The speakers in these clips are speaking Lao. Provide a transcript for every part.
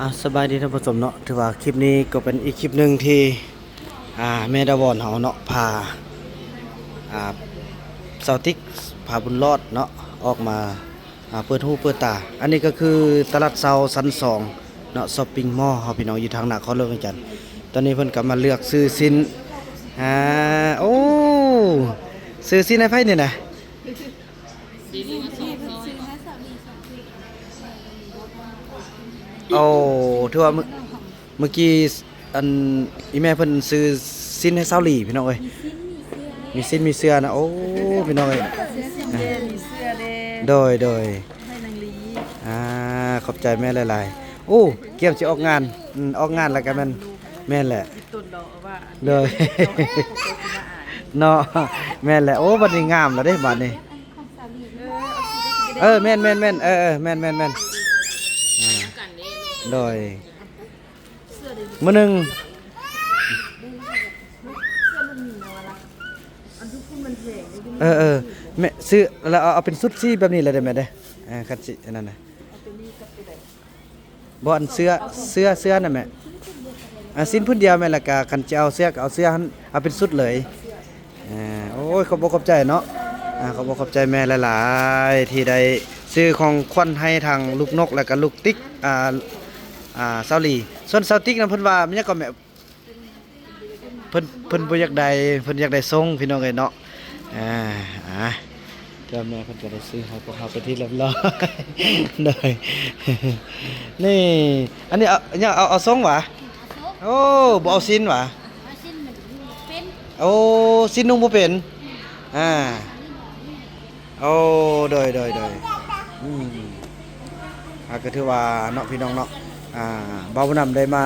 ອ່າ ສະບາຍດີທ່ານຜູ້ຊົມເນາະ, ຖືວ່າຄລິບນີ້ກໍເປັນອີກຄລິບໜຶ່ງທີ່ ອ່າ ແມ່ດາວອນເຮົາເນາະ ພາ ອ່າ ສາວຕິກ ພາບຸນລອດເນາະ ອອກມາ ອ່າ ເປີດຫູເປີດຕາ. ອັນນີ້ກໍຄືຕະຫຼາດເຊົ້າຊັ້ນສອງເນາະ, ຊັອບປິງມໍເຮົາ ພີ່ນ້ອງ ຢູ່ທາງໜ້າຄອນຫຼວງວຽງຈັນ. ຕອນນີ້ເພິ່ນກໍມາເລືອກຊື້ຊີ້ນ. ອ່າ ໂອ້ ຊື້ຊີ້ນໃຫ້ໃຜນີ້ນະ? ໂອ້ ຖືວ່າມື້ ມື້ກີ້ ອັນ ອີ່ແມ່ເພິ່ນຊື້ຊີ້ນໃຫ້ສາວຫຼີ ພີ່ນ້ອງເອີຍ. ມີຊີ້ນມີເສື້ອນະ. ໂອ້ ພີ່ນ້ອງເອີຍ. ໂດຍ ໂດຍ. ອ່າ ຂອບໃຈແມ່ຫຼາຍໆ. ໂອ້ ກຽມຊິອອກງານ. ອືມ ອອກງານແລ້ວກໍແມ່ນ ແມ່ນແຫຼະ. ໂດຍ. ເນາະ ແມ່ນແຫຼະ. ໂອ້ ບັດນີ້ງາມແລ້ວເດ້ ບັດນີ້. ເອີ ແມ່ນໆໆ ເອີໆ ແມ່ນໆໆ ອ່າ ໂດຍ. ມື້ໜຶ່ງ ເອີໆ ແມ່ຊື້ແລ້ວ ເອົາ ເອົາເປັນຊຸດສີແບບນີ້ແຫຼະເດີແມ່ເດີ. ເອີ ຄັນຊິອັນນັ້ນນະ ບໍ່ ອັນເສື້ອ ເສື້ອ ເສື້ອນະແມ່. ອ່າ ສິ້ນພື້ນດຽວແມ່ນ ແລ້ວກະຄັນຈະເອົາເສື້ອກໍເອົາເສື້ອຫັ້ນ ເອົາເປັນຊຸດເລີຍ. ອ່າ ໂອ້ຍ ຂອບອົກຂອບໃຈເນາະ. ອ່າ ຂອບອົກຂອບໃຈແມ່ຫຼາຍໆ ທີ່ໄດ້ຊື້ຂອງຂວັນໃຫ້ທາງລູກນົກ ແລ້ວກະລູກຕິກ ອ່າ ອ່າ ສາວຫຼີ. ສ່ວນສາວຕິກນັ້ນ ເພິ່ນວ່າ ແມ່ນຫຍັງກໍແມ່ ເພິ່ນ ເພິ່ນບໍ່ຢາກໄດ້ ເພິ່ນຢາກໄດ້ຊົງ ພີ່ນ້ອງເອີຍເນາະ. ອ່າ ອ່າ ແຕ່ແມ່ເພິ່ນກໍໄດ້ຊື້ໃຫ້ພວກເຮົາເປັນທີ່ຮຽບຮ້ອຍ. ໂດຍ ນີ້ ອັນນີ້ເອົາ ເອົາ ເອົາຊົງຫວາ? ໂອ້ ບໍ່ເອົາສິ້ນຫວາ? ໂອ້ ສິ້ນນຸ່ງບໍ່ເປັນ. ອ່າ ໂອ້ ໂດຍ ໂດຍ ໂດຍ. ອືມ ອ່າ ກໍຖືວ່າເນາະ ພີ່ນ້ອງເນາະ ອ່າ ບ່າວບຸນນຳໄດ້ມາ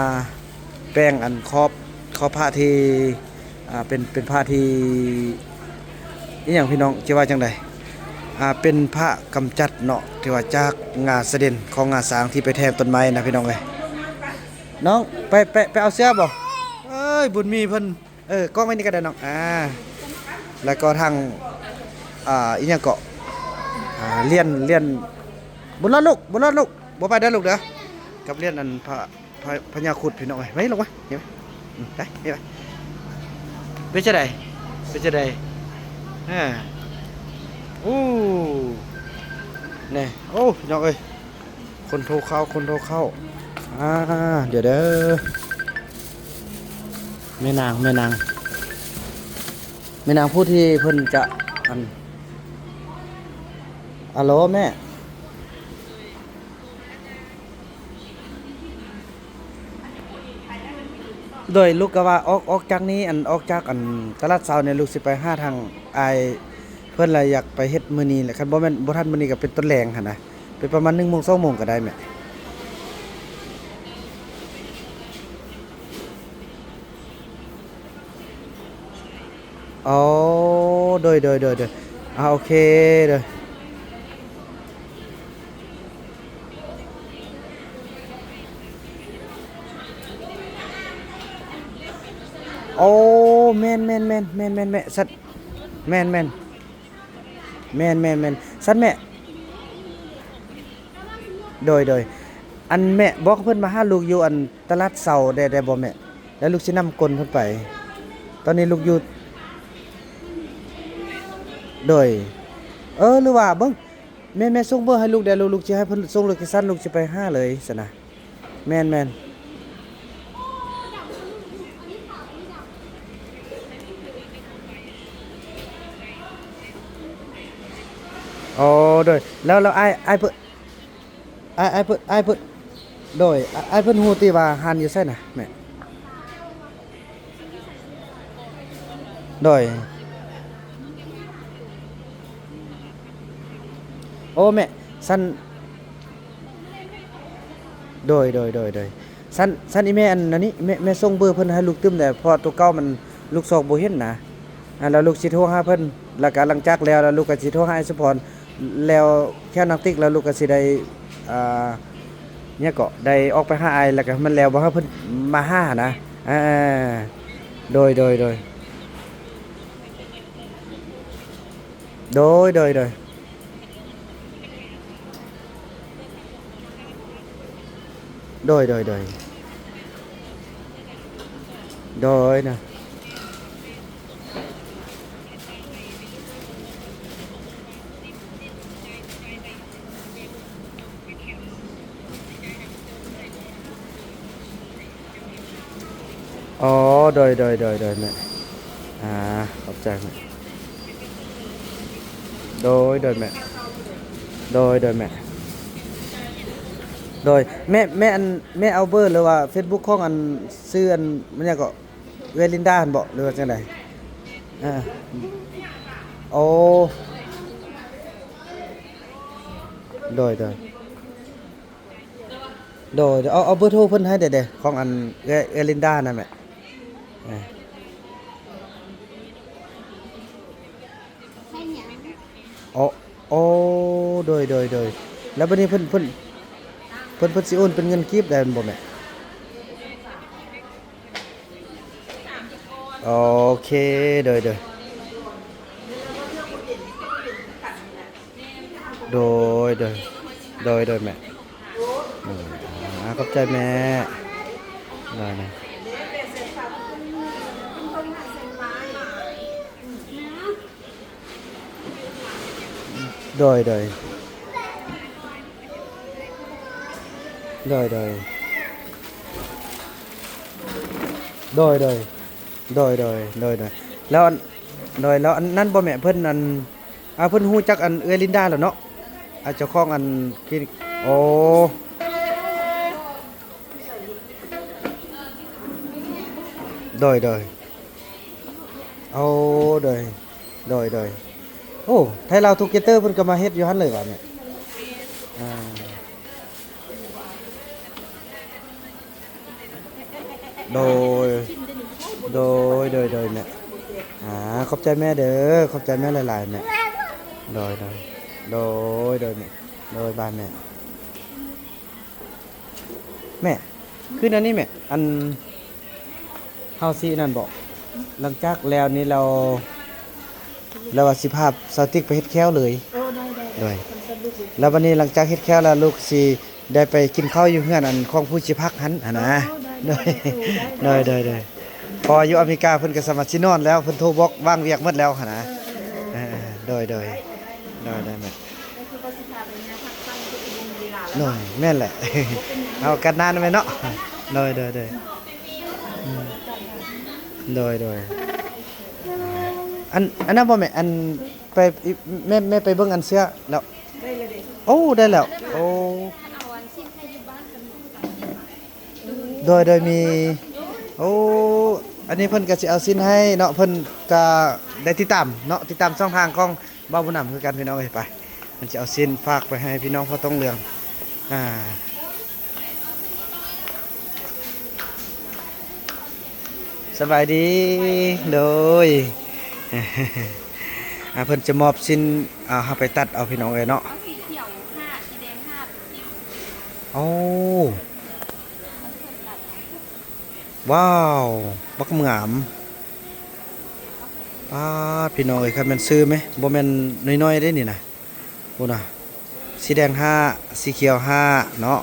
ແປງອັນຂອບ ຂອບພະທີ່ ອ່າ ເປັນ ເປັນພະທີ່ ອີ່ຫຍັງ ພີ່ນ້ອງ ຈະວ່າຈັ່ງໃດ? ອ່າ ເປັນພະກຳຈັດເນາະ ທີ່ວ່າຈາກງາສະເດັນຂອງງາຊ້າງທີ່ໄປແທງຕົ້ນໄມ້ນະ ພີ່ນ້ອງເອີຍ. ນ້ອງ ໄປ ໄປ ໄປເອົາເສື້ອບໍ່? ເອີຍ ບຸນມີເພິ່ນ ເອີ ກ້ອງໄວ້ນີ້ກໍໄດ້ນ້ອງ. ອ່າ ແລ້ວກໍທາງ ອ່າ ອີ່ຫຍັງເກາະ ອ່າ ຫຼຽນ ຫຼຽນ ບຸນລອດລູກ ບຸນລອດລູກ ບໍ່ໄປເດີລູກເດີ ກັບຫຼຽນອັນພະ ພະ ພະຍາຄຸດ ພີ່ນ້ອງເອີຍ. ໄປລູກ ໄປ ນີ້ໄປ ອືມ ໄປ ນີ້ໄປ. ເປັນຈັ່ງໃດ? ເປັນຈັ່ງໃດ? ອ່າ ໂອ້ ແນ່ ໂອ້ ພີ່ນ້ອງເອີຍ. ຄົນໂທເຂົ້າ ຄົນໂທເຂົ້າ. ອ່າ ດຽວເດີ ແມ່ນາງ ແມ່ນາງ ແມ່ນາງຜູ້ທີ່ເພິ່ນຈະ ອັນ ອາໂລແມ່. ໂດຍ ລູກກໍວ່າອອກ ອອກຈາກນີ້ ອັນ ອອກຈາກ ອັນ ຕະຫຼາດເຊົ້ານີ້ ລູກຊິໄປຫາທາງອ້າຍເພິ່ນ ລະຢາກໄປເຮັດມື້ນີ້ແຫຼະ. ຄັນບໍ່ແມ່ນ ບໍ່ທັນມື້ນີ້ກໍເປັນຕອນແລງຫັ້ນນະ ເປັນປະມານໜຶ່ງໂມງ ສອງໂມງກໍໄດ້ແມ່. ອໍ ໂດຍ ໂດຍ ໂດຍ ໂດຍ. ອ່າ ໂອເຄ ໂດຍ. ໂອ້ ແມ່ນໆໆ ແມ່ນໆແມ່ ສັດ ແມ່ນໆ ແມ່ນໆ ສັດແມ່. ໂດຍ ໂດຍ ອັນແມ່ບອກເພິ່ນມາຫາລູກຢູ່ ອັນ ຕະຫຼາດເຊົ້າໄດ້ ໄດ້ບໍ່ແມ່? ແລ້ວລູກຊິນຳກົ້ນເພິ່ນໄປ. ຕອນນີ້ລູກຢູ່ ໂດຍ ເອີ ຫຼືວ່າເບິ່ງ ແມ່ ແມ່ສົ່ງເບີໃຫ້ລູກແດ່ ລູກ ລູກຊິໃຫ້ເພິ່ນສົ່ງໂລເຄຊັນ ລູກຊິໄປຫາເລີຍຊັ້ນນະ. ແມ່ນໆ ອໍ ໂດຍ ແລ້ວ ແລ້ວອ້າຍ ອ້າຍເພິ່ນ ອ້າຍ ອ້າຍເພິ່ນ ອ້າຍເພິ່ນ ໂດຍ ອ້າຍ ອ້າຍເພິ່ນຮູ້ຕິວ່າຮ້ານຢູ່ໃສນະແມ່? ໂດຍ ໂອ້ ແມ່ ຊັ້ນ ໂດຍ ໂດຍ ໂດຍ ໂດຍ ຊັ້ນ ຊັ້ນອີ່ແມ່ ອັນ ອັນນີ້ ແມ່ ແມ່ສົ່ງເບີເພິ່ນໃຫ້ລູກຕື່ມແດ່ ເພາະວ່າໂຕເກົ່າມັນ ລູກຊອກບໍ່ເຫັນນະ. ອ່າ ແລ້ວລູກຊິໂທຫາເພິ່ນ ແລ້ວກະຫຼັງຈາກແລ້ວ ແລ້ວລູກກະຊິໂທຫາອ້າຍສຸພອນ ແລ້ວແຄ່ວນາງຕິກ ແລ້ວລູກກະຊິໄດ້ ອ່າ ຫຍັງເກາະ ໄດ້ອອກໄປຫາອ້າຍ ແລ້ວກະມັນແລ້ວບໍ່ ໃຫ້ເພິ່ນມາຫາຫັ້ນນະ. ອ່າ ໂດຍ ໂດຍ ໂດຍ ໂດຍ ໂດຍ ໂດຍ. ໂດຍ ໂດຍ ໂດຍ ໂດຍນະ. ອໍ ໂດຍ ໂດຍ ໂດຍ ໂດຍແມ່. ອາ ຂອບໃຈແມ່. ໂດຍ ໂດຍແມ່. ໂດຍ ໂດຍແມ່. ໂດຍ ແມ່ ແມ່ ອັນ ແມ່ເອົາເບີ ຫຼືວ່າເຟສບຸກຂອງອັນ ຊື່ອັນ ມັນຫຍັງເກາະ ເອື້ອຍລິນດາຫັ້ນບໍ ຫຼືວ່າຈັ່ງໃດ? ເອີ ໂອ້ ໂດຍ ໂດຍ ໂດຍ ເອົາ ເອົາເບີໂທເພິ່ນໃຫ້ແດ່ເດ້ ຂອງອັນ ເອື້ອຍ ເອື້ອຍລິນດານັ້ນແຫຼະ. ເອີ ໃຊ້ຫຍັງ? ໂອ້ ໂອ້ ໂດຍ ໂດຍ ໂດຍ. ແລ້ວບັດນີ້ເພິ່ນ ເພິ່ນ ເພິ່ນ ເພິ່ນຊິໂອນເປັນເງິນກີບໄດ້ແມ່ນບໍ່ແມ່? ໂອເຄ ໂດຍ ໂດຍ ໂດຍ ໂດຍ ໂດຍ ໂດຍແມ່. ອືມ ອາ ຂອບໃຈແມ່. ໂດຍ ໂດຍ ໂດຍ ໂດຍ ໂດຍ ໂດຍ ໂດຍ ໂດຍ ໂດຍ ໂດຍ ໂດຍ ແລ້ວອັນ ໂດຍ ແລ້ວອັນນັ້ນບໍ່ແມ່ ເພິ່ນອັນ ອາ ເພິ່ນຮູ້ຈັກອັນເອື້ອຍລິນດາແລ້ວເນາະ ອາ ເຈົ້າຂອງອັນຄລີນິກ. ໂອ້ ໂດຍ ໂດຍ ໂອ້ ໂດຍ ໂດຍ ໂດຍ. ໂອ້ ໄທລາວທູເກເຕີເພິ່ນກໍມາເຮັດຢູ່ຫັ້ນເລີຍຫວາແມ່? ອາ ໂດຍ ໂດຍ ໂດຍ ໂດຍແມ່. ອາ ຂອບໃຈແມ່ເດີ ຂອບໃຈແມ່ຫຼາຍໆແມ່. ໂດຍ ໂດຍ ໂດຍ ໂດຍແມ່ ໂດຍ ບາຍແມ່. ແມ່ ຄືແນວນີ້ແມ່ ອັນ ເຮົາຊິນັ້ນບໍ ຫຼັງຈາກແລ້ວນີ້ແລ້ວ ແລ້ວວ່າຊິພາສາວຕິກໄປເຮັດແຂ້ວເລີຍ. ໂອ້ ໄດ້ ໄດ້ ໂດຍ ແລ້ວບັດນີ້ຫຼັງຈາກເຮັດແຂ້ວແລ້ວ ລູກຊິໄດ້ໄປກິນເຂົ້າຢູ່ເຮືອນອັນຂອງຜູ້ຊິພັກຫັ້ນຫັ້ນນະ. ໂອ້ ໄດ້ ໄດ້ ໂດຍ ໂດຍ ໂດຍ ໂດຍ ເພາະວ່າຢູ່ອາເມລິກາເພິ່ນກໍສາມາດຊິນອນແລ້ວ ເພິ່ນໂທບອກວາງວຽກໝົດແລ້ວຫັ້ນນະ. ເອີ ເອີ ເອີ ເອີ ໂດຍ ໂດຍ ໂດຍ ໂດຍແມ່. ໂດຍ ແມ່ນແຫຼະ ເອົາໂອກາດໜ້ານະແມ່ເນາະ. ໂດຍ ໂດຍ ໂດຍ ອືມ ໂດຍ ໂດຍ. ອັນ ອັນນັ້ນບໍ່ແມ່ ອັນ ໄປ ແມ່ ແມ່ໄປເບິ່ງອັນເສື້ອແລ້ວ? ໂອ້ ໄດ້ແລ້ວ ໂອ້ ໂດຍ ໂດຍ ມີ ໂອ້ ອັນນີ້ເພິ່ນກໍຊິເອົາສິ້ນໃຫ້ເນາະ ເພິ່ນກໍໄດ້ຕິດຕາມເນາະ ຕິດຕາມຊ່ອງທາງຂອງບ່າວບຸນນຳຄືກັນ ພີ່ນ້ອງເອີຍ. ໄປ ເພິ່ນຊິເອົາສິ້ນຝາກໄປໃຫ້ພີ່ນ້ອງພໍ່ຕ້ອງເຫຼືອງ. ອາ ສະບາຍດີ ໂດຍ ອາ ເພິ່ນຈະມອບສິ້ນ ອາ ເຮົາໄປຕັດເອົາ ພີ່ນ້ອງເອີຍເນາະ. ເອົາສີຂຽວຫ້າ ສີແດງຫ້າ ໂອ້ ວ້າວ ບັກງາມ. ປາດ ພີ່ນ້ອງເອີຍ ຄັນແມ່ນຊື່ແມ ບໍ່ແມ່ນນ້ອຍໆເດ້ນີ້ນະ. ພຸ້ນນະ ສີແດງຫ້າ ສີຂຽວຫ້າເນາະ.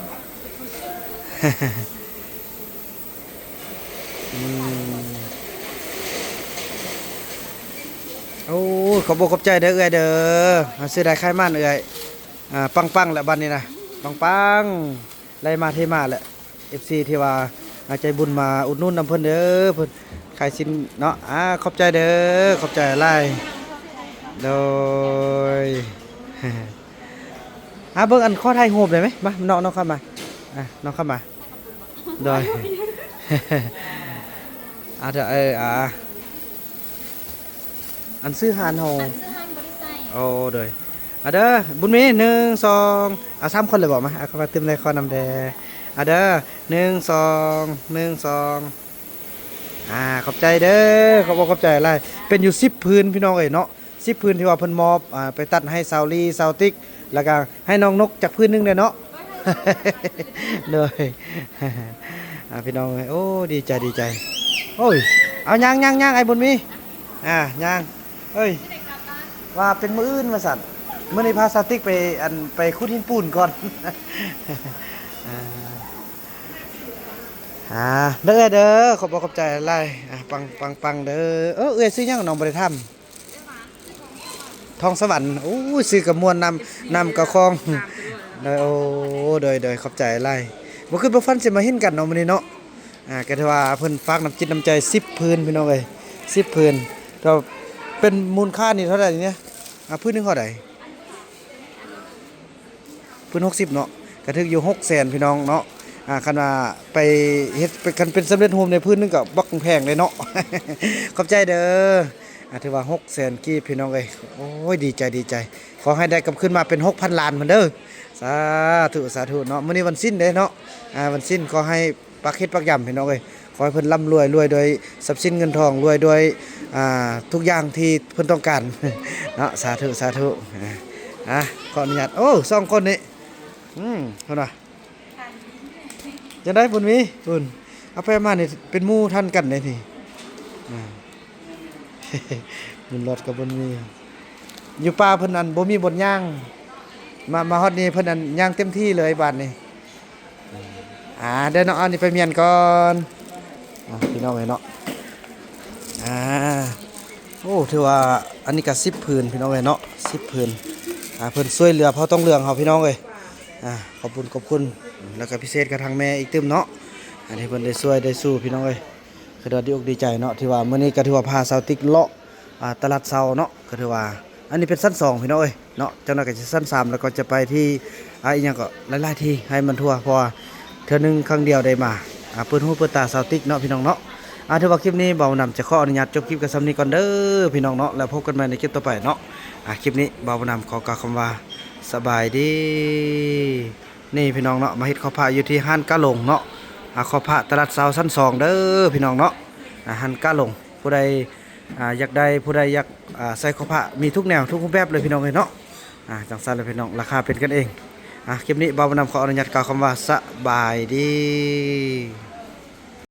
ອືມ ໂອ້ ຂອບອົກຂອບໃຈເດີເອື້ອຍເດີ ຊື້ໄດ້ຂາຍໝານເອື້ອຍ. ອາ ປັງໆແຫຼະບັດນີ້ນະ ປັງໆ ໄລ່ມາເທມາແຫຼະ. ເອັຟຊີ ທີ່ວ່າໃຈບຸນມາອຸດໜູນນຳເພິ່ນເດີ ເພິ່ນຂາຍສິ້ນເນາະ. ອາ ຂອບໃຈເດີ ຂອບໃຈຫຼາຍ ໂດຍ. ອາ ເບິ່ງອັນ ຂໍຖ່າຍຮູບໄດ້ໄໝ? ມາ ນ້ອງ ນ້ອງເຂົ້າມາ ອາ ນ້ອງເຂົ້າມາ ໂດຍ. ອາ ເດີ ເອີ ອາ ອັນ ຊື່ຮ້ານເຮົາ ອັນ ຊື່ຮ້ານບໍ່ໄດ້ໃສ່ ໂອ້ ໂດຍ. ອາ ເດີ ບຸນມີ ໜຶ່ງ ສອງ ອາ ສາມຄົນເລີຍບໍ? ມາ ອາ ເຂົ້າມາຕື່ມໃນຂໍນຳແດ່ ອາ ເດີ ໜຶ່ງ ສອງ ໜຶ່ງ ສອງ. ອາ ຂອບໃຈເດີ ຂອບອົກຂອບໃຈຫຼາຍ. ເປັນຢູ່ສິບພື້ນ ພີ່ນ້ອງເອີຍເນາະ ສິບພື້ນທີ່ວ່າເພິ່ນມອບ ອາ ໄປຕັດໃຫ້ສາວລີ ສາວຕິກ ແລ້ວກະໃຫ້ນ້ອງນົກຈັກພື້ນໜຶ່ງແດ່ເນາະ. ໂດຍ ອາ ພີ່ນ້ອງເອີຍ ໂອ້ ດີໃຈ ດີໃຈ. ໂອ້ຍ ເອົາ ຍ່າງ ຍ່າງ ຍ່າງ ໄອ້ບຸນມີ ອາ ຍ່າງ ເອີຍ ວ່າເປັນມື້ອື່ນວ່າຊັ້ນ ມື້ນີ້ພາສາວຕິກໄປ ອັນ ໄປຂຸດຫີນປູນກ່ອນ. ອາ ອ່າ ເດີເອື້ອຍເດີ ຂອບອົກຂອບໃຈຫຼາຍ. ອ່າ ປັງ ປັງ ປັງເດີ. ເອີ ເອື້ອຍຊື່ຫຍັງ? ນ້ອງບໍ່ໄດ້ຖາມ. ທອງສະຫວັນ. ໂອ້ຍ ຊື່ກະມ່ວນນຳ ນຳກະຄອງ. ໂດຍ ໂອ້ ໂດຍ ໂດຍ ຂອບໃຈຫຼາຍ. ບໍ່ຄິດບໍ່ຝັນຊິມາເຫັນກັນເນາະມື້ນີ້ເນາະ. ອ່າ ກະຖືວ່າເພິ່ນຝາກນ້ຳຈິດນ້ຳໃຈສິບຜືນ ພີ່ນ້ອງເອີຍ ສິບຜືນ. ກໍເປັນມູນຄ່ານີ້ເທົ່າໃດນີ້? ອ່າ ຜືນໜຶ່ງເທົ່າໃດ? ພື້ນຫົກສິບເນາະ ກະຖືກຢູ່ຫົກແສນ ພີ່ນ້ອງເນາະ. ອ່າ ຄັນວ່າໄປເຮັດ ຄັນເປັນສຳເລັດຮູບໃນພື້ນໜຶ່ງກໍບັກແພງເດ້ເນາະ. ຂອບໃຈເດີ. ອ່າ ຖືວ່າຫົກແສນກີບ ພີ່ນ້ອງເອີຍ. ໂອ້ຍ ດີໃຈ ດີໃຈ. ຂໍໃຫ້ໄດ້ກັບຄືນມາເປັນຫົກພັນລ້ານພຸ້ນເດີ. ສາທຸ ສາທຸເນາະ. ມື້ນີ້ວັນສິນເດ້ເນາະ. ອ່າ ວັນສິນ ຂໍໃຫ້ ປັກເຮັດປັກຢຳ ພີ່ນ້ອງເອີຍ. ຂໍໃຫ້ເພິ່ນລ່ຳລວຍ ລວຍດ້ວຍຊັບສິນເງິນທອງ ລວຍດ້ວຍ ອ່າ ທຸກຢ່າງທີ່ເພິ່ນຕ້ອງການເນາະ. ສາທຸ ສາທຸ. ອ່າ ຂໍອະນຸຍາດ. ໂອ້ ສອງຄົນນີ້ ອືມ ເພິ່ນວ່າ ຈັ່ງໃດບຸນມີ? ບຸນ ເອົາໄປມານີ້ເປັນໝູ່ທັນກັນເດ້ນີ້. ອ່າ ບຸນລອດກັບບຸນມີ ຢູ່ປ່າເພິ່ນ ອັນ ບໍ່ມີບ່ອນຍ່າງ ມາ ມາຮອດນີ້ເພິ່ນ ອັນ ຍ່າງເຕັມທີ່ເລີຍບາດນີ້. ອ່າ ເດີເນາະ ອັນນີ້ໄປມ້ຽນກ່ອນ. ອ່າ ພີ່ນ້ອງເອີຍເນາະ. ອ່າ ໂອ້ ຖືວ່າອັນນີ້ກະສິບຜືນ ພີ່ນ້ອງເອີຍເນາະ ສິບຜືນ. ອ່າ ເພິ່ນຊ່ວຍເຫຼືອເຜົ່າຕອງເຫຼືອງເຮົາ ພີ່ນ້ອງເອີຍ. ອ່າ ຂອບຄຸນ ຂອບຄຸນ ແລ້ວກະພິເສດກະທາງແມ່ອີກຕື່ມເນາະ ອັນທີ່ເພິ່ນໄດ້ຊ່ວຍໄດ້ສູ້ ພີ່ນ້ອງເອີຍ. ຄືວ່າດີອົກດີໃຈເນາະ ທີ່ວ່າມື້ນີ້ກໍຖືວ່າພາຊາວຕິກເລາະ ອ່າ ຕະຫຼາດເຊົ້າເນາະ ກໍຖືວ່າ ອັນນີ້ເປັນຊັ້ນສອງ ພີ່ນ້ອງເອີຍເນາະ. ຈັກໜ່ອຍກໍຈະຊັ້ນສາມ ແລ້ວກໍຈະໄປທີ່ ອ່າ ອີ່ຫຍັງກໍຫຼາຍໆທີ່ໃຫ້ມັນທົ່ວ ເພາະວ່າເທື່ອໜຶ່ງຄັ້ງດຽວໄດ້ມາ ອ່າ ເປີດຫູເປີດຕາຊາວຕິກເນາະ ພີ່ນ້ອງເນາະ. ອ່າ ຖືວ່າຄລິບນີ້ບ່າວນຳຈະຂໍອະນຸຍາດຈົບຄລິບກັນສ່ຳນີ້ກ່ອນເດີ ພີ່ນ້ອງເນາະ ແລ້ວພົບກັນໃໝ່ໃນຄລິບຕໍ່ໄປເນາະ. ອ່າ ຄລິບນີ້ບ່າວນຳຂໍກ່າວຄຳວ່າ ສະບາຍດີ. ນີ້ພີ່ນ້ອງເນາະ ມາເຮັດເຂົ້າພະຢູ່ທີ່ຮ້ານກາຫຼົງເນາະ ອ່າ ເຂົ້າພະຕະຫຼາດເຊົ້າຊັ້ນສອງເດີພີ່ນ້ອງເນາະ ອ່າ ຮ້ານກາຫຼົງ. ຜູ້ໃດ ອ່າ ຢາກໄດ້ ຜູ້ໃດຢາກ ອ່າ ໃສ່ເຂົ້າພະ ມີທຸກແນວ ທຸກຮູບແບບເລີຍພີ່ນ້ອງເອີຍເນາະ. ອ່າ ຈັ່ງຊັ້ນແຫຼະພີ່ນ້ອງ ລາຄາເປັນກັນເອງ. ອ່າ ຄລິບນີ້ບ່າວບຸນນຳຂໍອະນຸຍາດກ່າວຄຳວ່າ ສະບາຍດີ.